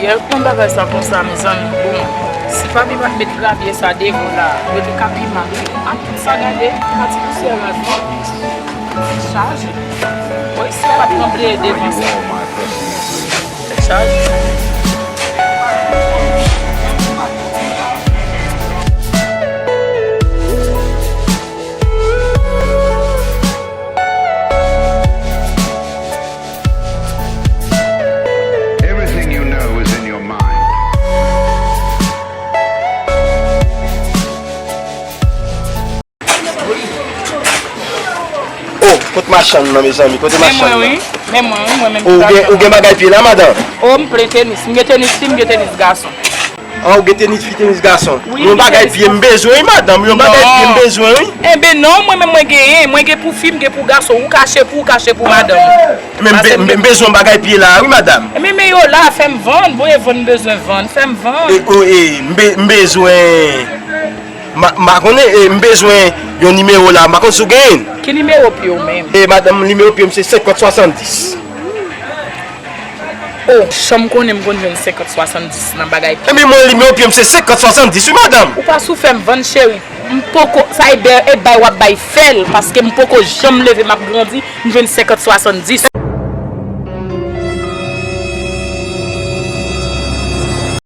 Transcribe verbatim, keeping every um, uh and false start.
Gade yon bagay sa konsa, mezanmi. Bon, si papi pa t met gravye sa devan la, yo te ka pi mal wi. Ak tout sa, gade, pa ti pousyè raz non. Tèt chaje. Woy, si yo pa tranble devan sa. Tèt chaje. Everything you know is in your mind. Oh, kot machann nan, mezanmi? Kote machann nan? Men mwen, wi. Men mwen, wi, mwen menm. Ou gen, ou gen bagay pye la, madanm? Oh, m plen tenis. M gen tenis fi, m gen tenis gason. Ah, ou gen tenis fi, tenis gason? Wi, m gen bagay pye, m bezwen, wi, madanm. Yon bagay pye, m bezwen, wi. Enben non, mwen menm mwen genyen. Mwen gen pou fi, m gen pou gason. Ou ka achte pou ou, ka achte pou madanm ou. Men m bezwen yon bagay pye la, wi, madanm. Enben men yo la, fè m vann. Bon, e vann m bezwen vann. Fè m vann. E, o, e, m bezwen. M pa konnen, e, m bezwen yon nimewo la, m pa konn si w genyen l. Ki nimewo pye w menm? E, madanm, nimewo pye m se senkant swasanndis. O, jan m konnen m konn jwenn senkant swasanndis nan bagay pye. Ebyen mwen, nimewo pye m se senkant swasanndis, wi, madanm. Ou pa sou fè m vann, cheri. M poko, sa e bay w ap bay fè l, paske m poko janm leve, m ap grandi, m jwenn senkant swasanndis.